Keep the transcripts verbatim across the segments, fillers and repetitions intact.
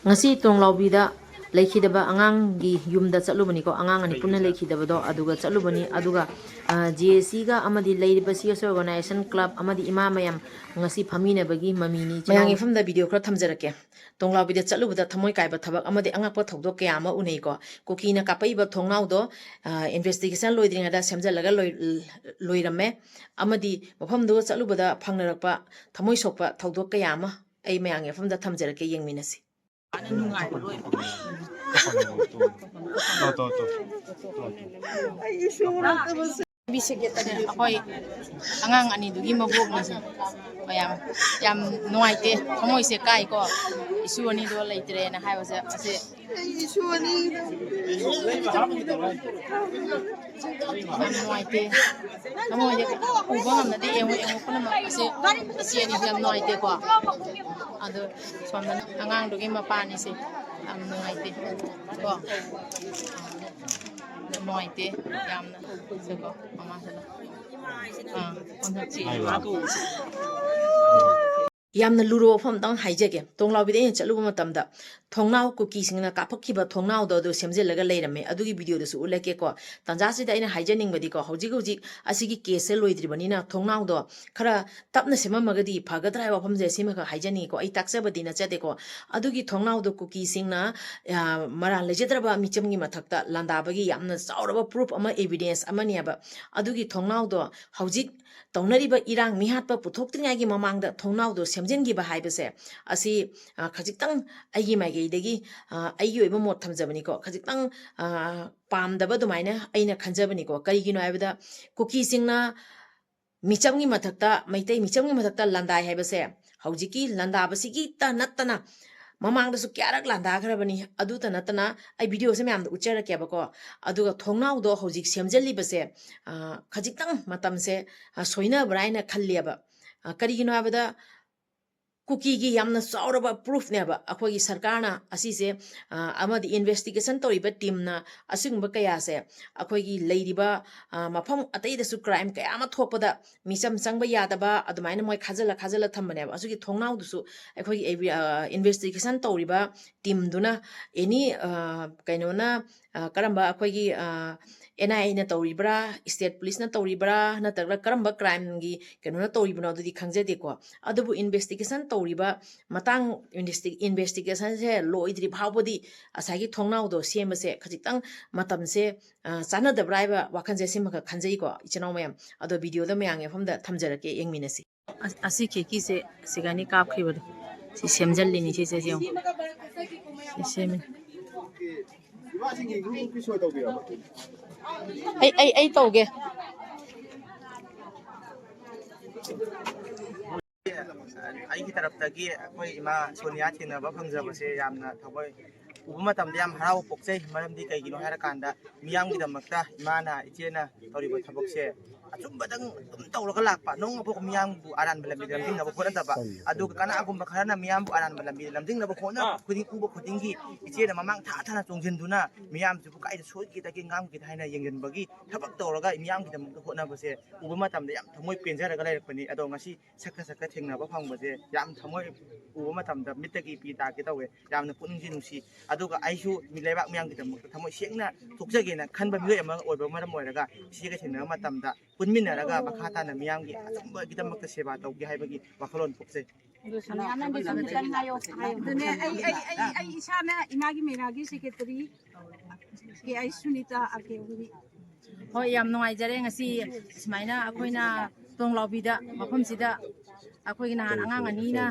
ꯉꯁꯤ ꯇꯣꯡꯂꯥꯎꯕꯤꯗ ꯂꯩꯈꯤꯗꯕ ꯑꯉꯥꯡꯒꯤ ꯌꯨꯝꯗ ꯆꯠꯂꯨꯕꯅꯤꯀꯣ꯫ ꯑꯉꯥꯡ ꯑꯅꯤ ꯄꯨꯟꯅ ꯂꯩꯈꯤꯗꯕꯗꯣ ꯑꯗꯨꯒ ꯆꯠꯂꯨꯕꯅꯤ꯫ ꯑꯗꯨꯒ ꯖꯦ ꯑꯦ ꯁꯤꯒ ꯑꯃꯗꯤ ꯂꯩꯔꯤꯕ ꯁꯤ ꯑꯦꯁ organization club ꯑꯃꯗꯤ ꯏꯃꯥ ꯃꯌꯥꯝ ꯉꯁꯤ ꯐꯝꯃꯤꯟꯅꯕꯒꯤ ꯃꯃꯤꯅꯤ꯫ ꯃꯌꯥꯝꯒꯤ ꯃꯐꯝꯗ ꯚꯤꯗꯤꯑꯣ ꯈꯔ ꯊꯝꯖꯔꯛꯀꯦ꯫ ꯇꯣꯡꯂꯥꯎꯕꯤꯗ ꯆꯠꯂꯨꯕꯗ ꯊꯃꯣꯏ ꯀꯥꯏꯕ ꯊꯕꯛ ꯑꯃꯗꯤ ꯑꯉꯛꯄ ꯊꯧꯗꯣꯛ ꯀꯌꯥ ꯑꯃ ꯎꯅꯩꯀꯣ꯫ ꯀꯨꯀꯤꯅ ꯀꯥꯞꯄꯛꯏꯕ ꯊꯣꯡꯅꯥꯎꯗꯣ ꯏꯟꯚꯦꯁꯇꯤꯒꯦꯁꯟ ꯂꯣꯏꯗ꯭ꯔꯤꯉꯩꯗ ꯁꯦꯝꯖꯤꯜꯂꯒ ꯂꯣꯏꯔꯝꯃꯦ꯫ ꯑꯃꯗꯤ ꯃꯐꯝꯗꯨꯗ ꯆꯠꯂꯨꯕꯗ ꯐꯪꯅꯔꯛꯄ ꯊꯃꯣꯏ ꯁꯣꯛꯄ ꯊꯧꯗꯣꯛ ꯀꯌꯥ ꯑꯃ ꯑꯩ ꯃꯌꯥꯝꯒꯤ ꯃꯐꯝꯗ ꯊꯝꯖꯔꯛꯀꯦ, ꯌꯦꯡꯃꯤꯟꯅꯁꯤ꯫ ꯑꯩꯈꯣꯏ ꯑꯉꯥꯡ ꯑꯅꯤꯗꯨꯒꯤ ꯃꯕꯣꯛꯅꯤꯁꯦ꯫ ꯌꯥꯝ, ꯌꯥꯝ ꯅꯨꯡꯉꯥꯏꯇꯦ, ꯊꯃꯣꯏꯁꯦ ꯀꯥꯏꯀꯣ꯫ ꯏꯁꯨ ꯑꯅꯤꯗꯣ ꯂꯩꯇ꯭ꯔꯦꯅ ꯍꯥꯏꯕꯁꯦ, ꯑꯁꯦ ꯌꯥꯝ ꯅꯨꯡꯉꯥꯏꯇꯦ꯫ ꯊꯃꯣꯏꯁꯦ ꯎꯕ ꯉꯝꯅꯗꯦ꯫ ꯌꯦꯡꯉꯨ, ꯌꯦꯡꯉꯨ ꯄꯨꯝꯅꯃꯛ꯫ ꯑꯁꯦ ꯏꯆꯦ ꯑꯅꯤꯁꯦ ꯌꯥꯝ ꯅꯨꯡꯉꯥꯏꯇꯦꯀꯣ꯫ ꯑꯗꯣ ꯁꯣꯝꯗ ꯑꯉꯥꯡꯗꯨꯒꯤ ꯃꯄꯥꯅꯤꯁꯦ ꯌꯥꯝ ꯅꯨꯡꯉꯥꯏꯇꯦ ꯀꯣ꯫ ꯌꯥꯝ ꯅꯨꯡꯉꯥꯏꯇꯦ ꯌꯥꯝꯅ꯫ ꯁꯦꯀꯣ, ꯃꯃꯥꯁꯤꯅ꯫ ꯑꯥ, ꯑꯣꯟꯊꯣꯛꯁꯤ꯫ ꯌꯥꯝꯅ ꯂꯨꯔꯕ ꯋꯥꯐꯝ ꯑꯝꯇꯪ ꯍꯥꯏꯖꯒꯦ꯫ ꯇꯣꯡꯂꯥꯎꯕꯤꯗ ꯑꯩꯅ ꯆꯠꯂꯨꯕ ꯃꯇꯝꯗ ꯊꯣꯡꯅꯥꯎ, ꯀꯨꯀꯤꯁꯤꯡꯅ ꯀꯥꯞꯄꯛꯈꯤꯕ ꯊꯣꯡꯅꯥꯎꯗꯣ ꯑꯗꯨ ꯁꯦꯝꯖꯤꯜꯂꯒ ꯂꯩꯔꯝꯃꯦ꯫ ꯑꯗꯨꯒꯤ ꯚꯤꯗꯤꯑꯣꯗꯨꯁꯨ ꯎꯠꯂꯛꯀꯦꯀꯣ꯫ ꯇꯥꯟꯖꯥꯁꯤꯗ ꯑꯩꯅ ꯍꯥꯏꯖꯅꯤꯡꯕꯗꯤꯀꯣ, ꯍꯧꯖꯤꯛ ꯍꯧꯖꯤꯛ ꯑꯁꯤꯒꯤ ꯀꯦꯁꯁꯦ ꯂꯣꯏꯗ꯭ꯔꯤꯕꯅꯤꯅ ꯊꯣꯡꯅꯥꯎꯗꯣ ꯈꯔ ꯇꯞꯅ ꯁꯦꯝꯃꯝꯃꯒꯗꯤ ꯐꯒꯗ꯭ꯔꯥ ꯍꯥꯏꯕ ꯋꯥꯐꯝꯁꯦ ꯁꯤꯃꯈꯛ ꯍꯥꯏꯖꯅꯤꯡꯉꯤꯀꯣ꯫ ꯑꯩ ꯇꯥꯛꯆꯕꯗꯤ ꯅꯠꯆꯗꯦꯀꯣ꯫ ꯑꯗꯨꯒꯤ ꯊꯣꯡꯅꯥꯎꯗꯣ ꯀꯨꯀꯤꯁꯤꯡꯅ, ꯑ, ꯃꯔꯥꯜ ꯂꯩꯖꯗ꯭ꯔꯕ ꯃꯤꯆꯝꯒꯤ ꯃꯊꯛꯇ ꯂꯥꯟꯗꯥꯕꯒꯤ ꯌꯥꯝꯅ ꯆꯥꯎꯔꯕ proof ꯑꯃ, evidence ꯑꯃꯅꯦꯕ꯫ ꯑꯗꯨꯒꯤ ꯊꯣꯡꯅꯥꯎꯗꯣ ꯍꯧꯖꯤꯛ ꯇꯧꯅꯔꯤꯕ ꯏꯔꯥꯡ ꯃꯤꯍꯥꯠꯄ ꯄꯨꯊꯣꯛꯇ꯭ꯔꯤꯉꯩꯒꯤ ꯃꯃꯥꯡꯗ ꯊꯣꯡꯅꯥꯎꯗꯣ ꯁꯦꯝꯖꯤꯟꯈꯤꯕ ꯍꯥꯏꯕꯁꯦ, ꯑꯁꯤ, ꯑ, ꯈꯖꯤꯛꯇꯪ ꯑꯩꯒꯤ ꯃꯥꯏꯀꯩꯗꯒꯤ, ꯑ, ꯑꯩꯒꯤ ꯑꯣꯏꯕ ꯃꯣꯠ ꯊꯝꯖꯕꯅꯤꯀꯣ, ꯈꯖꯤꯛꯇꯪ, ꯑ, ꯄꯥꯝꯗꯕ ꯑꯗꯨꯃꯥꯏꯅ ꯑꯩꯅ ꯈꯟꯖꯕꯅꯤꯀꯣ꯫ ꯀꯔꯤꯒꯤꯅꯣ ꯍꯥꯏꯕꯗ, ꯀꯨꯀꯤꯁꯤꯡꯅ ꯃꯤꯆꯝꯒꯤ ꯃꯊꯛꯇ, ꯃꯩꯇꯩ ꯃꯤꯆꯝꯒꯤ ꯃꯊꯛꯇ ꯂꯥꯟꯗꯥꯏ ꯍꯥꯏꯕꯁꯦ ꯍꯧꯖꯤꯛꯀꯤ ꯂꯥꯟꯗꯥꯕꯁꯤꯒꯤꯇ ꯅꯠꯇꯅ ꯃꯃꯥꯡꯗꯁꯨ ꯀꯌꯥꯔꯛ ꯂꯥꯟꯗꯥꯈ꯭ꯔꯕꯅꯤ꯫ ꯑꯗꯨꯇ ꯅꯠꯇꯅ ꯑꯩ ꯚꯤꯗꯤꯑꯣꯁꯦ ꯃꯌꯥꯝꯗ ꯎꯠꯆꯔꯛꯀꯦꯕꯀꯣ꯫ ꯑꯗꯨꯒ ꯊꯣꯡꯅꯥꯎꯗꯣ ꯍꯧꯖꯤꯛ ꯁꯦꯝꯖꯤꯜꯂꯤꯕꯁꯦ, ꯑ, ꯈꯖꯤꯛꯇꯪ ꯃꯇꯝꯁꯦ, ꯑ, ꯁꯣꯏꯅꯕ꯭ꯔꯥ ꯍꯥꯏꯅ ꯈꯜꯂꯦꯕ꯫ ꯑ, ꯀꯔꯤꯒꯤꯅꯣ ꯍꯥꯏꯕꯗ, ꯀꯨꯀꯤꯒꯤ ꯌꯥꯝꯅ ꯆꯥꯎꯔꯕ ꯄ꯭ꯔꯨꯐꯅꯦꯕ ꯑꯩꯈꯣꯏꯒꯤ ꯁꯔꯀꯥꯔꯅ ꯑꯁꯤꯁꯦ, ꯑ, ꯑꯃꯗꯤ ꯏꯟꯚꯦꯁꯇꯤꯒꯦꯁꯟ ꯇꯧꯔꯤꯕ ꯇꯤꯝꯅ ꯑꯁꯤꯒꯨꯝꯕ ꯀꯌꯥꯁꯦ ꯑꯩꯈꯣꯏꯒꯤ ꯂꯩꯔꯤꯕ, ꯑ, ꯃꯐꯝ ꯑꯇꯩꯗꯁꯨ ꯀ꯭ꯔꯥꯏꯝ ꯀꯌꯥ ꯑꯃ ꯊꯣꯛꯄꯗ ꯃꯤꯆꯝ ꯆꯪꯕ ꯌꯥꯗꯕ ꯑꯗꯨꯃꯥꯏꯅ ꯃꯣꯏ ꯈꯥꯖꯤꯜꯂ ꯈꯥꯖꯤꯜꯂ ꯊꯝꯕꯅꯦꯕ꯫ ꯑꯁꯤꯒꯤ ꯊꯣꯡꯅꯥꯎꯗꯨꯁꯨ ꯑꯩꯈꯣꯏꯒꯤ, ꯑ, ꯏꯟꯚꯦꯁꯇꯤꯒꯦꯁꯟ ꯇꯧꯔꯤꯕ ꯇꯤꯝꯗꯨꯅ ꯑꯦꯅꯤ, ꯑ, ꯀꯩꯅꯣꯅ, ꯑ, ꯀꯔꯝꯕ ꯑꯩꯈꯣꯏꯒꯤ, ꯑ, ꯑꯦꯟ ꯑꯥꯏ ꯑꯦꯅ ꯇꯧꯔꯤꯕ꯭ꯔꯥ, ꯁ꯭ꯇꯦꯠ ꯄꯨꯂꯤꯁꯅ ꯇꯧꯔꯤꯕ꯭ꯔꯥ, ꯅꯠꯇ꯭ꯔꯒ ꯀꯔꯝꯕ ꯀ꯭ꯔꯥꯏꯝꯒꯤ ꯀꯩꯅꯣꯅ ꯇꯧꯔꯤꯕꯅꯣ ꯑꯗꯨꯗꯤ ꯈꯪꯖꯗꯦꯀꯣ꯫ ꯑꯗꯨꯕꯨ ꯏꯟꯚꯦꯁꯇꯤꯒꯦꯁꯟ ꯇꯧꯔꯤꯕ ꯃꯇꯥꯡ, ꯏꯟꯚꯦꯁꯇꯤ-, ꯏꯟꯚꯦꯁꯇꯤꯒꯦꯁꯟꯁꯦ ꯂꯣꯏꯗ꯭ꯔꯤ ꯐꯥꯎꯕꯗꯤ ꯉꯁꯥꯏꯒꯤ ꯊꯣꯡꯅꯥꯎꯗꯣ ꯁꯦꯝꯕꯁꯦ ꯈꯖꯤꯛꯇꯪ ꯃꯇꯝꯁꯦ, ꯑ, ꯆꯥꯟꯅꯗꯕ꯭ꯔꯥ ꯍꯥꯏꯕ ꯋꯥꯈꯜꯁꯦ ꯁꯤꯃꯈꯛ ꯈꯟꯖꯩꯀꯣ, ꯏꯆꯤꯟ ꯏꯅꯥꯎ ꯃꯌꯥꯝ꯫ ꯑꯗꯣ ꯚꯤꯗꯤꯑꯣꯗ ꯃꯌꯥꯝꯒꯤ ꯃꯐꯝꯗ ꯊꯝꯖꯔꯛꯀꯦ, ꯌꯦꯡꯃꯤꯟꯅꯁꯤ꯫ ꯑꯁ-, ꯑꯁꯤ ꯈꯦꯀꯤꯁꯦ ꯁꯤꯒꯅꯤ ꯀꯥꯞꯈꯤꯕꯗꯣ꯫ ꯁꯤ ꯁꯦꯝꯖꯜꯂꯤꯅꯤ, ꯁꯤꯁꯦ ꯌꯦꯡꯉꯨ꯫ ꯁꯤ ꯁꯦꯝꯃꯤ꯫ ꯑꯩ, ꯑꯩ, ꯑꯩ ꯇꯧꯒꯦ꯫ ꯑꯩꯒꯤ ꯇꯔꯞꯇꯒꯤ ꯑꯩꯈꯣꯏ ꯏꯃꯥ ꯁꯣꯅꯤꯌꯥ ꯊꯦꯡꯅꯕ ꯐꯪꯖꯕꯁꯦ ꯌꯥꯝꯅ ꯊꯃꯣꯏ ꯎꯕ ꯃꯇꯝꯗ ꯌꯥꯝ ꯍꯔꯥꯎꯕ ꯄꯣꯛꯆꯩ꯫ ꯃꯔꯝꯗꯤ ꯀꯩꯒꯤꯅꯣ ꯍꯥꯏꯔꯀꯥꯟꯗ, ꯃꯤꯌꯥꯝꯒꯤꯗꯃꯛꯇ ꯏꯃꯥꯅ, ꯏꯆꯦꯅ ꯇꯧꯔꯤꯕ ꯊꯕꯛꯁꯦ ꯑꯆꯨꯝꯕꯗꯪ ꯑꯗꯨꯝ ꯇꯧꯔꯒ ꯂꯥꯛꯄ, ꯅꯣꯡꯃꯐꯥꯎ ꯃꯤꯌꯥꯝꯕꯨ ꯑꯔꯥꯟꯕ ꯂꯝꯕꯤꯗ ꯂꯝꯖꯤꯡꯅꯕ ꯍꯣꯠꯅꯗꯕ꯫ ꯑꯗꯨꯒ ꯀꯅꯥꯒꯨꯝꯕ ꯈꯔꯅ ꯃꯤꯌꯥꯝꯕꯨ ꯑꯔꯥꯟꯕ ꯂꯝꯕꯤꯗ ꯂꯝꯖꯤꯡꯅꯕ ꯍꯣꯠꯅꯕ ꯈꯨꯗꯤꯡ, ꯎꯕ ꯈꯨꯗꯤꯡꯒꯤ ꯏꯆꯦꯅ ꯃꯃꯥꯡ ꯊꯥ ꯊꯥꯅ ꯆꯣꯡꯁꯤꯟꯗꯨꯅ ꯃꯤꯌꯥꯝꯁꯤꯕꯨ ꯀꯥꯏꯗ ꯁꯣꯏꯈꯤꯗꯒꯦ, ꯉꯥꯡꯈꯤꯗꯒꯦ ꯍꯥꯏꯅ ꯌꯦꯡꯁꯤꯟꯕꯒꯤ ꯊꯕꯛ ꯇꯧꯔꯒ ꯃꯤꯌꯥꯝꯒꯤꯗꯃꯛꯇ ꯍꯣꯠꯅꯕꯁꯦ ꯎꯕ ꯃꯇꯝꯗ ꯌꯥꯝ ꯊꯃꯣꯏ ꯄꯦꯟꯖꯔꯒ ꯂꯩꯔꯛꯄꯅꯤ꯫ ꯑꯗꯣ ꯉꯁꯤ ꯁꯛꯀ ꯁꯛꯀ ꯊꯦꯡꯅꯕ ꯐꯪꯕꯁꯦ ꯌꯥꯝ ꯊꯃꯣꯏ ꯎꯕ ꯃꯇꯝꯗ ꯃꯤꯠꯇꯒꯤ ꯄꯤ ꯇꯥꯒꯦ ꯇꯧꯋꯦ꯫ ꯌꯥꯝꯅ ꯄꯨꯛꯅꯤꯡꯁꯦ ꯅꯨꯡꯁꯤ꯫ ꯑꯗꯨꯒ ꯑꯩꯁꯨ ꯃꯤ ꯂꯩꯕꯥꯛ ꯃꯤꯌꯥꯝꯒꯤꯗꯃꯛꯇ ꯊꯃꯣꯏ ꯁꯦꯡꯅ ꯊꯣꯛꯆꯒꯦꯅ ꯈꯟꯕ ꯃꯤꯑꯣꯏ ꯑꯃ ꯑꯣꯏꯕ ꯃꯔꯝ ꯑꯣꯏꯔꯒ ꯏꯆꯦꯒ ꯊꯦꯡꯅꯕ ꯃꯇꯝꯗ ꯄꯨꯟꯃꯤꯟꯅꯔꯒ ꯃꯈꯥ ꯇꯥꯅ ꯃꯤꯌꯥꯝꯒꯤ ꯑꯆꯨꯝꯕꯒꯤꯗꯃꯛꯇ ꯁꯦꯕꯥ ꯇꯧꯒꯦ ꯍꯥꯏꯕꯒꯤ ꯋꯥꯈꯜꯂꯣꯟ ꯄꯣꯛꯆꯩ꯫ ꯑꯗꯨꯅꯦ, ꯑꯩ, ꯑꯩ, ꯑꯩ, ꯑꯩ ꯏꯁꯥꯅ ꯏꯃꯥꯒꯤ ꯃꯦꯔꯥꯒꯤ ꯁꯦꯀ꯭ꯔꯦꯇꯔꯤ ꯀꯦ ꯑꯥꯏ ꯁꯨꯅꯤꯇꯥ ꯑꯥꯔ ꯀꯦ ꯑꯣꯏꯕꯤ꯫ ꯍꯣꯏ, ꯌꯥꯝ ꯅꯨꯡꯉꯥꯏꯖꯔꯦ ꯉꯁꯤ ꯁꯨꯃꯥꯏꯅ ꯑꯩꯈꯣꯏꯅ ꯇꯣꯡꯂꯥꯎꯕꯤꯗ ꯃꯐꯝꯁꯤꯗ ꯑꯩꯈꯣꯏꯒꯤ ꯅꯍꯥꯟ ꯑꯉꯥꯡ ꯑꯅꯤꯅ,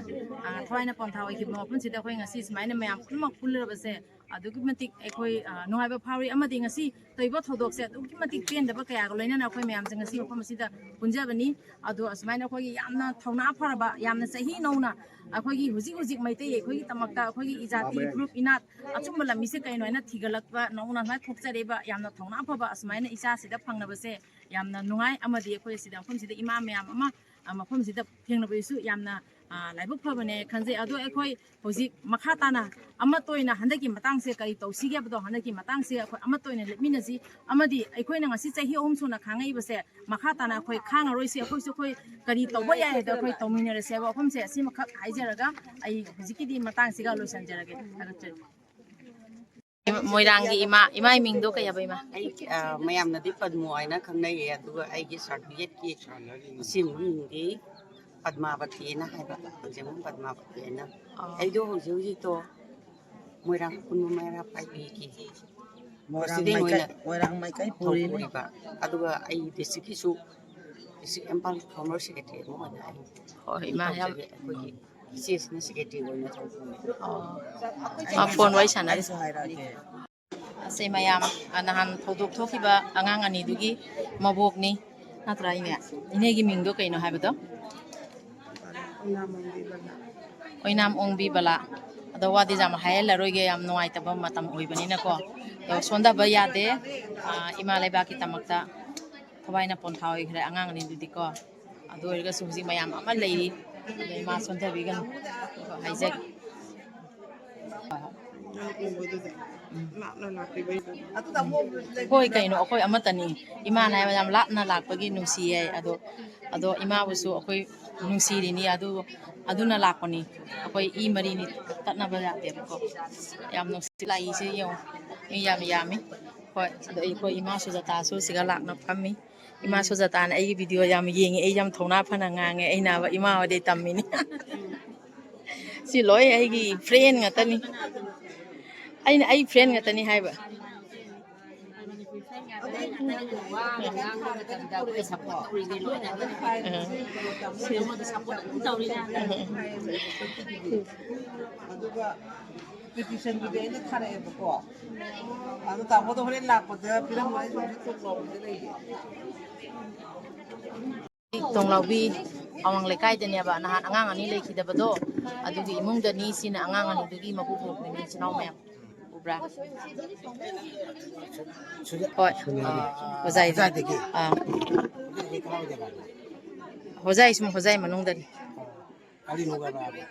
ꯑ, ꯊꯋꯥꯏꯅ ꯄꯣꯟꯊꯥ ꯑꯣꯏꯈꯤꯕ ꯃꯐꯝꯁꯤꯗ ꯑꯩꯈꯣꯏ ꯉꯁꯤ ꯁꯨꯃꯥꯏꯅ ꯃꯌꯥꯝ ꯄꯨꯝꯅꯃꯛ ꯄꯨꯜꯂꯨꯔꯕꯁꯦ ꯑꯗꯨꯛꯀꯤ ꯃꯇꯤꯛ ꯑꯩꯈꯣꯏ, ꯑ, ꯅꯨꯡꯉꯥꯏꯕ ꯐꯥꯎꯔꯤ꯫ ꯑꯃꯗꯤ ꯉꯁꯤ ꯇꯧꯔꯤꯕ ꯊꯧꯗꯣꯛꯁꯦ ꯑꯗꯨꯛꯀꯤ ꯃꯇꯤꯛ ꯄꯦꯟꯗꯕ ꯀꯌꯥꯒ ꯂꯣꯏꯅꯅ ꯑꯩꯈꯣꯏ ꯃꯌꯥꯝꯁꯦ ꯉꯁꯤ ꯃꯐꯝ ꯑꯁꯤꯗ ꯄꯨꯟꯖꯕꯅꯤ꯫ ꯑꯗꯣ ꯑꯁꯨꯃꯥꯏꯅ ꯑꯩꯈꯣꯏꯒꯤ ꯌꯥꯝꯅ ꯊꯧꯅꯥ ꯐꯔꯕ, ꯌꯥꯝꯅ ꯆꯍꯤ ꯅꯧꯅ ꯑꯩꯈꯣꯏꯒꯤ ꯍꯧꯖꯤꯛ ꯍꯧꯖꯤꯛ ꯃꯩꯇꯩ ꯑꯩꯈꯣꯏꯒꯤꯗꯃꯛꯇ ꯑꯩꯈꯣꯏꯒꯤ ꯏꯖꯥꯇꯤ ꯒ꯭ꯔꯨꯞ ꯏꯅꯥꯠ ꯑꯆꯨꯝꯕ ꯂꯝꯕꯤꯁꯦ ꯀꯩꯅꯣ ꯍꯥꯏꯅ ꯊꯤꯒꯠꯂꯛꯄ ꯅꯧꯅ ꯁꯨꯃꯥꯏꯅ ꯊꯣꯛꯆꯔꯛꯏꯕ ꯌꯥꯝꯅ ꯊꯧꯅꯥ ꯐꯕ ꯑꯁꯨꯃꯥꯏꯅ ꯏꯆꯥꯁꯤꯗ ꯐꯪꯅꯕꯁꯦ ꯌꯥꯝꯅ ꯅꯨꯡꯉꯥꯏ꯫ ꯑꯃꯗꯤ ꯑꯩꯈꯣꯏ ꯑꯁꯤꯗ ꯃꯐꯝꯁꯤꯗ ꯏꯃꯥ ꯃꯌꯥꯝ ꯑꯃ, ꯑ, ꯃꯐꯝꯁꯤꯗ ꯊꯦꯡꯅꯕꯁꯤꯁꯨ ꯌꯥꯝꯅ ꯑꯥ, ꯂꯥꯏꯕꯛ ꯐꯕꯅꯦ ꯈꯟꯖꯩ꯫ ꯑꯗꯣ ꯑꯩꯈꯣꯏ ꯍꯧꯖꯤꯛ ꯃꯈꯥ ꯇꯥꯅ ꯑꯃꯠꯇ ꯑꯣꯏꯅ ꯍꯟꯗꯛꯀꯤ ꯃꯇꯥꯡꯁꯦ ꯀꯔꯤ ꯇꯧꯁꯤꯒꯦ ꯍꯥꯏꯕꯗꯣ ꯍꯟꯗꯛꯀꯤ ꯃꯇꯥꯡꯁꯦ ꯑꯩꯈꯣꯏ ꯑꯃꯠꯇ ꯑꯣꯏꯅ ꯂꯦꯞꯃꯤꯟꯅꯁꯤ꯫ ꯑꯃꯗꯤ ꯑꯩꯈꯣꯏꯅ ꯉꯁꯤ ꯆꯍꯤ ꯑꯍꯨꯝ ꯁꯨꯅ ꯈꯥꯡꯉꯛꯏꯕꯁꯦ ꯃꯈꯥ ꯇꯥꯅ ꯑꯩꯈꯣꯏ ꯈꯥꯡꯉꯔꯣꯏꯁꯤ꯫ ꯑꯩꯈꯣꯏꯁꯨ ꯑꯩꯈꯣꯏ ꯀꯔꯤ ꯇꯧꯕ ꯌꯥꯏ ꯍꯥꯏꯗꯣ ꯑꯩꯈꯣꯏ ꯇꯧꯃꯤꯟꯅꯔꯁꯦ ꯍꯥꯏꯕ ꯋꯥꯐꯝꯁꯦ ꯑꯁꯤꯃꯈꯛ ꯍꯥꯏꯖꯔꯒ ꯑꯩ ꯍꯧꯖꯤꯛꯀꯤꯗꯤ ꯃꯇꯥꯡꯁꯤꯒ ꯂꯣꯏꯁꯤꯟꯖꯔꯒꯦ꯫ ꯊꯥꯒꯠꯆꯔꯤ꯫ ꯃꯣꯏꯔꯥꯡꯒꯤ ꯏꯃꯥ, ꯏꯃꯥ ꯃꯤꯡꯗꯣ ꯀꯩ ꯍꯥꯏꯕ ꯏꯃꯥ? ꯑꯩ, ꯑ, ꯃꯌꯥꯝꯅꯗꯤ ꯄꯗꯃꯣ ꯍꯥꯏꯅ ꯈꯪꯅꯩꯌꯦ, ꯑꯗꯨꯒ ꯑꯩꯒꯤ ꯁꯥꯔꯇꯤꯐꯤꯀꯦꯠꯀꯤ ꯑꯁꯦꯡꯕ ꯃꯤꯡꯗꯤ ꯄꯗꯃꯥꯕꯇꯤꯅ ꯍꯥꯏꯕ, ꯄꯟꯖꯦꯝꯕꯝ ꯄꯗꯃꯥꯕꯇꯤꯅ꯫ ꯑꯣ꯫ ꯑꯩꯗꯣ ꯍꯧꯖꯤꯛ ꯍꯧꯖꯤꯛꯇꯣ ꯃꯣꯏꯔꯥꯡ ꯈꯨꯟꯕ ꯃꯩꯔꯥ ꯄꯥꯏꯕꯤꯒꯤ ꯃꯣꯏꯔꯥꯡ president ꯃꯥꯏꯀꯩ, ꯑꯣꯏꯅ ꯃꯣꯏꯔꯥꯡ ꯃꯥꯏꯀꯩ ꯄꯨꯔꯤꯅꯤ꯫ ꯊꯧꯄꯨꯔꯤꯕ꯫ ꯑꯗꯨꯒ ꯑꯩ district ꯀꯤꯁꯨ, district empower former secretary ꯑꯃ ꯑꯣꯏꯅ ꯑꯩ ꯍꯣꯏ, ꯏꯃꯥ ꯌꯥꯝ ꯇꯧꯖꯒꯦ꯫ ꯑꯩꯈꯣꯏꯒꯤ ꯏꯆꯦꯁꯤꯅ secretary ꯑꯣꯏꯅ ꯇꯧꯕꯅꯦ꯫ ꯑꯣ꯫ ꯑꯩ ꯑ, phone ꯋꯥꯔꯤ ꯁꯥꯟꯅꯔꯤ꯫ ꯑꯩꯁꯨ ꯍꯥꯏꯔꯛꯑꯒꯦ꯫ ꯑꯁꯦ ꯃꯌꯥꯝ, ꯑ, ꯅꯍꯥꯟ ꯊꯧꯗꯣꯛ ꯊꯣꯛꯈꯤꯕ ꯑꯉꯥꯡ ꯑꯅꯤꯗꯨꯒꯤ ꯃꯕꯣꯛꯅꯤ, ꯅꯠꯇ꯭ꯔꯥ ꯏꯅꯦ? ꯏꯅꯦꯒꯤ ꯃꯤꯡꯗꯣ ꯀꯩꯅꯣ ꯍꯥꯏꯕꯗꯣ? ꯑꯣꯏꯅꯥꯝ ꯑꯣꯡꯕꯤ ꯕꯂꯥ꯫ ꯑꯗꯣ ꯋꯥꯗꯤ ꯌꯥꯝ ꯍꯥꯏꯍꯜꯂꯔꯣꯏꯒꯦ, ꯌꯥꯝ ꯅꯨꯡꯉꯥꯏꯇꯕ ꯃꯇꯝ ꯑꯣꯏꯕꯅꯤꯅꯀꯣ꯫ ꯑꯗꯣ ꯁꯣꯟꯊꯕ ꯌꯥꯗꯦ꯫ ꯑ, ꯏꯃꯥ ꯂꯩꯕꯥꯛꯀꯤꯗꯃꯛꯇ ꯊꯋꯥꯏꯅ ꯄꯣꯟꯊꯥ ꯑꯣꯏꯈ꯭ꯔꯦ ꯑꯉꯥꯡ ꯑꯅꯤꯗꯨꯗꯤꯀꯣ꯫ ꯑꯗꯨ ꯑꯣꯏꯔꯒꯁꯨ ꯍꯧꯖꯤꯛ ꯃꯌꯥꯝ ꯑꯃ ꯂꯩꯔꯤ꯫ ꯑꯗꯣ ꯏꯃꯥ ꯁꯣꯟꯊꯕꯤꯒꯅꯨ꯫ ꯑꯗꯣ ꯍꯥꯏꯖꯒꯦ꯫ ꯎꯝ꯫ ꯍꯣꯏ, ꯀꯩꯅꯣ, ꯑꯩꯈꯣꯏ ꯑꯃꯠꯇꯅꯤ꯫ ꯏꯃꯥꯅ ꯍꯥꯏꯕ ꯌꯥꯝ ꯂꯥꯞꯅ ꯂꯥꯛꯄꯒꯤ ꯅꯨꯡꯁꯤ ꯍꯥꯏ꯫ ꯑꯗꯣ, ꯑꯗꯣ ꯏꯃꯥꯕꯨꯁꯨ ꯑꯩꯈꯣꯏ ꯅꯨꯡꯁꯤꯔꯤꯅꯤ꯫ ꯑꯗꯨ, ꯑꯗꯨꯅ ꯂꯥꯛꯄꯅꯤ꯫ ꯑꯩꯈꯣꯏ ꯏ ꯃꯔꯤꯅꯤ, ꯇꯠꯅꯕ ꯌꯥꯗꯦꯕꯀꯣ꯫ ꯌꯥꯝ ꯅꯨꯡꯁꯤ꯫ ꯂꯥꯛꯏꯁꯦ ꯌꯦꯡꯉꯣ꯫ ꯃꯤ ꯌꯥꯝ ꯌꯥꯝꯃꯤ꯫ ꯍꯣꯏ, ꯑꯗꯣ ꯑꯩꯈꯣꯏ ꯏꯃꯥ ꯁꯨꯖꯥꯇꯥꯁꯨ ꯁꯤꯒ ꯂꯥꯛꯅ ꯐꯝꯃꯤ꯫ ꯏꯃꯥ ꯁꯨꯖꯥꯇꯥꯅ ꯑꯩꯒꯤ video ꯌꯥꯝ ꯌꯦꯡꯉꯤ, ꯑꯩ ꯌꯥꯝ ꯊꯧꯅꯥ ꯐꯅ ꯉꯥꯡꯉꯦ, ꯑꯩꯅ ꯍꯥꯏꯕ ꯏꯃꯥ ꯍꯣꯏꯗꯩ ꯇꯝꯃꯤꯅꯤ꯫ ꯁꯤ ꯂꯣꯏ ꯑꯩꯒꯤ friend ꯉꯥꯛꯇꯅꯤ꯫ ꯑꯩꯅ ꯑꯩ friend ꯉꯥꯛꯇꯅꯤ ꯍꯥꯏꯕ꯫ ꯑꯗꯨꯒ petition ꯗꯨꯗꯤ ꯑꯩꯅ ꯊꯥꯔꯛꯑꯦꯕꯀꯣ꯫ ꯑꯗꯣ ꯇꯥꯃꯣꯗꯣ ꯍꯣꯔꯦꯟ ꯂꯥꯛꯄꯗ ꯄꯤꯔꯝꯃꯣ, ꯑꯩꯁꯨ ꯍꯧꯖꯤꯛ ꯇꯣꯡꯂꯥꯎꯕꯤꯗ ꯂꯩꯌꯦ꯫ ꯇꯣꯡꯂꯥꯎꯕꯤ ꯑꯋꯥꯡ ꯂꯩꯀꯥꯏꯗꯅꯦꯕ ꯅꯍꯥꯟ ꯑꯉꯥꯡ ꯑꯅꯤ ꯂꯩꯈꯤꯗꯕꯗꯣ, ꯑꯗꯨꯒꯤ ꯏꯃꯨꯡꯗꯅꯤ꯫ ꯁꯤꯅ ꯑꯉꯥꯡ ꯑꯅꯤꯗꯨꯒꯤ ꯃꯀꯨꯕꯣꯛꯅꯤ, ꯃꯆꯤꯟ ꯃꯅꯥꯎ ꯃꯌꯥꯝ꯫ ꯎꯕ꯭ꯔꯥ? ꯍꯣꯏ꯫ ꯑꯣꯖꯥꯏꯗꯤ꯫ ꯑꯥ꯫ ꯍꯣꯖꯥꯏ ꯁꯨꯝ ꯍꯣꯖꯥꯏ ꯃꯅꯨꯡꯗꯅꯤ꯫ Ari no gaba ba.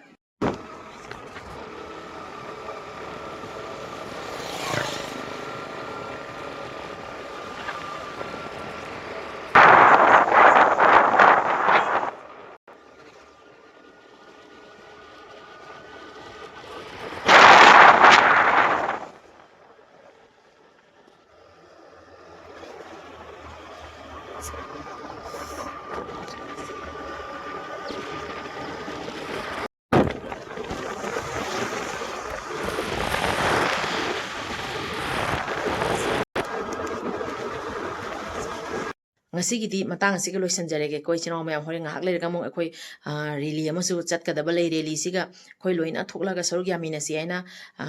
ꯉꯁꯤꯒꯤꯗꯤ ꯃꯇꯥꯡ ꯑꯁꯤꯒ ꯂꯣꯏꯁꯤꯟꯖꯔꯒꯦꯀꯣ, ꯏꯆꯤꯟ ꯏꯅꯥꯎ ꯃꯌꯥꯝ꯫ ꯍꯣꯔꯦꯟ ꯉꯥꯏꯍꯥꯛ ꯂꯩꯔꯒ ꯑꯃꯨꯛ ꯑꯩꯈꯣꯏ, ꯑ, rally ꯑꯃꯁꯨ ꯆꯠꯀꯗꯕ ꯂꯩ꯫ Rallyꯁꯤꯒ ꯑꯩꯈꯣꯏ ꯂꯣꯏꯅ ꯊꯣꯛꯂꯒ ꯁꯔꯨꯛ ꯌꯥꯃꯤꯟꯅꯁꯤ ꯍꯥꯏꯅ, ꯑ,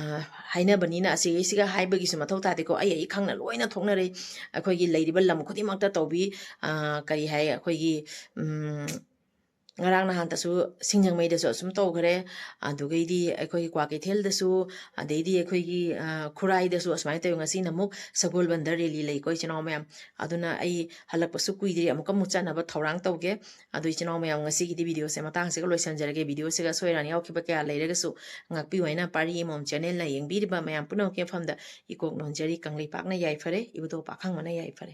ꯍꯥꯏꯅꯕꯅꯤꯅ, ꯑꯁꯤꯒꯤꯁꯤꯒ ꯍꯥꯏꯕꯒꯤꯁꯨ ꯃꯊꯧ ꯇꯥꯗꯦꯀꯣ꯫ ꯑꯩ, ꯑꯩ ꯈꯪꯅ ꯂꯣꯏꯅ ꯊꯣꯛꯅꯔꯦ꯫ ꯑꯩꯈꯣꯏꯒꯤ ꯂꯩꯔꯤꯕ ꯂꯝ ꯈꯨꯗꯤꯡꯃꯛꯇ ꯇꯧꯕꯤ, ꯑ, ꯀꯔꯤ ꯍꯥꯏ, ꯑꯩꯈꯣꯏꯒꯤ, ꯎꯝ, ꯉꯔꯥꯡ ꯅꯍꯥꯟꯇꯁꯨ ꯁꯤꯡꯖꯃꯩꯗꯁꯨ ꯑꯁꯨꯝ ꯇꯧꯈ꯭ꯔꯦ, ꯑꯗꯨꯒꯩꯗꯤ ꯑꯩꯈꯣꯏꯒꯤ ꯀ꯭ꯋꯥꯀꯩꯊꯦꯜꯗꯁꯨ, ꯑꯗꯩꯗꯤ ꯑꯩꯈꯣꯏꯒꯤ, ꯑ, ꯈꯨꯔꯥꯏꯗꯁꯨ ꯑꯁꯨꯃꯥꯏꯅ ꯇꯧꯋꯤ꯫ ꯉꯁꯤꯅ ꯑꯃꯨꯛ ꯁꯒꯣꯜꯕꯟꯗ rally ꯂꯩꯀꯣ, ꯏꯆꯤꯟ ꯏꯅꯥꯎ ꯃꯌꯥꯝ꯫ ꯑꯗꯨꯅ ꯑꯩ ꯍꯜꯂꯛꯄꯁꯨ ꯀꯨꯏꯗ꯭ꯔꯤ, ꯑꯃꯨꯛꯀ ꯑꯃꯨꯛ ꯆꯠꯅꯕ ꯊꯧꯔꯥꯡ ꯇꯧꯒꯦ꯫ ꯑꯗꯨ ꯏꯆꯤꯟ ꯏꯅꯥꯎ ꯃꯌꯥꯝ, ꯉꯁꯤꯒꯤꯗꯤ videoꯁꯦ ꯃꯇꯥꯡꯁꯤꯒ ꯂꯣꯏꯁꯤꯟꯖꯔꯒꯦ꯫ Videoꯁꯤꯒ ꯑꯁꯣꯏ ꯑꯔꯥꯟ ꯌꯥꯎꯈꯤꯕ ꯀꯌꯥ ꯂꯩꯔꯒꯁꯨ ꯉꯥꯛꯄꯤꯌꯨ ꯍꯥꯏꯅ ꯄꯥꯔꯤ ꯑꯃꯃꯝ channelꯅ ꯌꯦꯡꯕꯤꯔꯤꯕ ꯃꯌꯥꯝ ꯄꯨꯝꯅꯃꯛꯀꯤ ꯃꯐꯝꯗ ꯏꯀꯣꯛ ꯅꯣꯟꯖꯔꯤ꯫ ꯀꯪꯂꯩꯄꯥꯛꯅ ꯌꯥꯏꯐꯔꯦ, ꯏꯕꯨꯙꯧ ꯄꯥꯈꯪꯕꯅ ꯌꯥꯏꯐꯔꯦ꯫